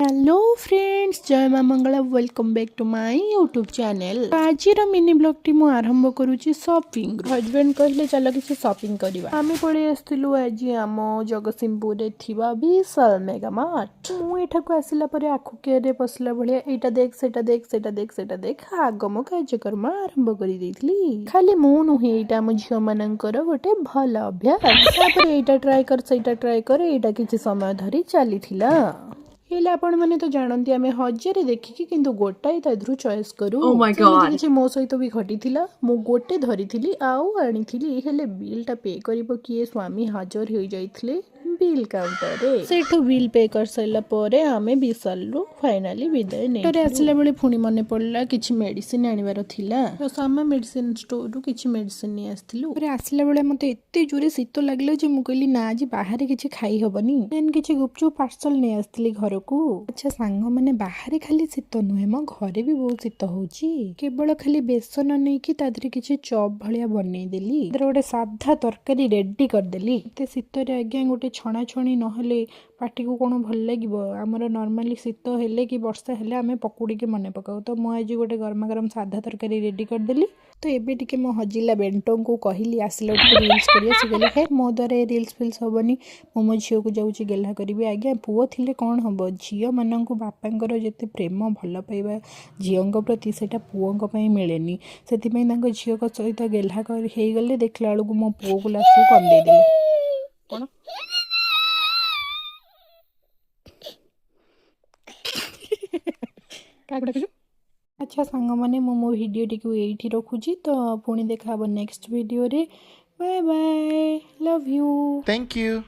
Hello friends, ଜୟ ମା Mangala. Welcome back to my YouTube channel. ଆଜିର mini ବ୍ଲଗ୍ଟି ମୁଁ ଆରମ୍ଭ କରୁଛି ସପିଂ। ହଜବେଣ୍ଡ କହିଲେ, ଚାଲ କିଛି ସପିଂ କରିବା। ଆମେ ପଳେଇ ଆସିଥିଲୁ ଆଜି ଆମ ଜଗତସିଂହପୁରରେ ଥିବା ବିଶାଲ ମେଗା ମାର୍ଟ। ମୁଁ ଏଠାକୁ ଆସିଲା ପରେ ଆଖୁ କିଆରେ ପଶିଲା ଭଳିଆ ଏଇଟା ଦେଖ, ସେଇଟା ଦେଖ, ସେଇଟା ଦେଖ, ସେଇଟା ଦେଖ, ଆଗମ କାର୍ଯ୍ୟକ୍ରମ ଆରମ୍ଭ କରିଦେଇଥିଲି। ଖାଲି ମୁଁ ନୁହେଁ, ଏଇଟା ଆମ ଝିଅମାନଙ୍କର ଗୋଟେ ଭଲ ଅଭ୍ୟାସ। ତାପରେ ଏଇଟା ଟ୍ରାଏ କର, ସେଇଟା ଟ୍ରାଏ କର, ଏଇଟା କିଛି ସମୟ ଧରି ଚାଲିଥିଲା। ହେଲେ ଆପଣମାନେ ତ ଜାଣନ୍ତି, ଆମେ ହଜାରେ ଦେଖିକି କିନ୍ତୁ ଗୋଟାଏ ତା ଦେହରୁ ଚଏସ୍ କରୁ। Oh my ସେମିତି God. କିଛି ମୋ ସହିତ ବି ଘଟିଥିଲା। ମୁଁ ଗୋଟେ ଧରିଥିଲି ଆଉ ଆଣିଥିଲି, ହେଲେ ବିଲ୍ଟା ପେ କରିବ କିଏ? ସ୍ୱାମୀ ହାଜର ହୋଇଯାଇଥିଲେ ବିଲ୍ କାଉଣ୍ଟରରେ। ସେଇଠୁ ବିଲ୍ ପେ କରିସାରିଲା ପରେ ଆମେ ବିଶାଲରୁ ଫାଇନାଲି ବିଦାୟ ନେଇ ଆସିଲା ବେଳେ ପୁଣି ମନେ ପଡ଼ିଲା କିଛି ମେଡିସିନ ଆଣିବାର ଥିଲା। ତ ସାମା ମେଡିସିନ ଷ୍ଟୋରରୁ କିଛି ମେଡିସିନ ନେଇ ଆସିଥିଲୁ। ତାପରେ ଆସିଲା ବେଳେ ମୋତେ ଏତେ ଜୋରେ ଶୀତ ଲାଗିଲା ଯେ ମୁଁ କହିଲି, ନା, ଆଜି ବାହାରେ କିଛି ଖାଇ ହବନି। ଦେନ୍ କିଛି ଗୁପଚୁପ ପାର୍ସଲ ନେଇ ଆସିଥିଲି ଘରକୁ। ଆଚ୍ଛା ସାଙ୍ଗମାନେ, ବାହାରେ ଖାଲି ଶୀତ ନୁହେଁ ମ, ଘରେ ବି ବହୁତ ଶୀତ ହଉଛି। କେବଳ ଖାଲି ବେସନ ନେଇକି ତା ଦେହରେ କିଛି ଚପ୍ ଭଳିଆ ବନେଇଦେଲି। ସେଥିରେ ଗୋଟେ ସାଧା ତରକାରୀ ରେଡି କରିଦେଲି। ଏତେ ଶୀତରେ ଆଜ୍ଞା ଗୋଟେ ଛଣାଛଣି ନହେଲେ ପାଟିକୁ କ'ଣ ଭଲ ଲାଗିବ? ଆମର ନର୍ମାଲି ଶୀତ ହେଲେ କି ବର୍ଷା ହେଲେ ଆମେ ପକୁଡ଼ିକି ମନେ ପକାଉ। ତ ମୁଁ ଆଜି ଗୋଟେ ଗରମା ଗରମ ସାଧା ତରକାରୀ ରେଡି କରିଦେଲି। ତ ଏବେ ଟିକେ ମୋ ହଜିଲା ବେଣ୍ଟଙ୍କୁ କହିଲି, ଆସିଲା ଟିକେ ରିଲ୍ସ କରିବା। ସେ କହିଲେ, ହେ, ମୋ ଦ୍ୱାରା ଏ ରିଲ୍ସ ଫିଲ୍ସ ହେବନି, ମୁଁ ମୋ ଝିଅକୁ ଯାଉଛି ଗେହ୍ଲା କରିବି। ଆଜ୍ଞା, ପୁଅ ଥିଲେ କ'ଣ ହେବ, ଝିଅମାନଙ୍କୁ ବାପାଙ୍କର ଯେତେ ପ୍ରେମ ଭଲ ପାଇବା ଝିଅଙ୍କ ପ୍ରତି, ସେଇଟା ପୁଅଙ୍କ ପାଇଁ ମିଳେନି। ସେଥିପାଇଁ ତାଙ୍କ ଝିଅଙ୍କ ସହିତ ଗେହ୍ଲା କରି ହେଇଗଲେ। ଦେଖିଲା ବେଳକୁ ମୋ ପୁଅକୁ ଲାଷ୍ଟକୁ କନ୍ଦେଇ ଦେଲେ। କ'ଣ କାହାକୁ ଡାକୁଛୁ? ଆଚ୍ଛା ସାଙ୍ଗମାନେ, ମୁଁ ମୋ ଭିଡ଼ିଓଟିକୁ ଏଇଠି ରଖୁଛି। ତ ପୁଣି ଦେଖା ହେବ ନେକ୍ସଟ ଭିଡ଼ିଓରେ। Bye bye, love you. Thank you.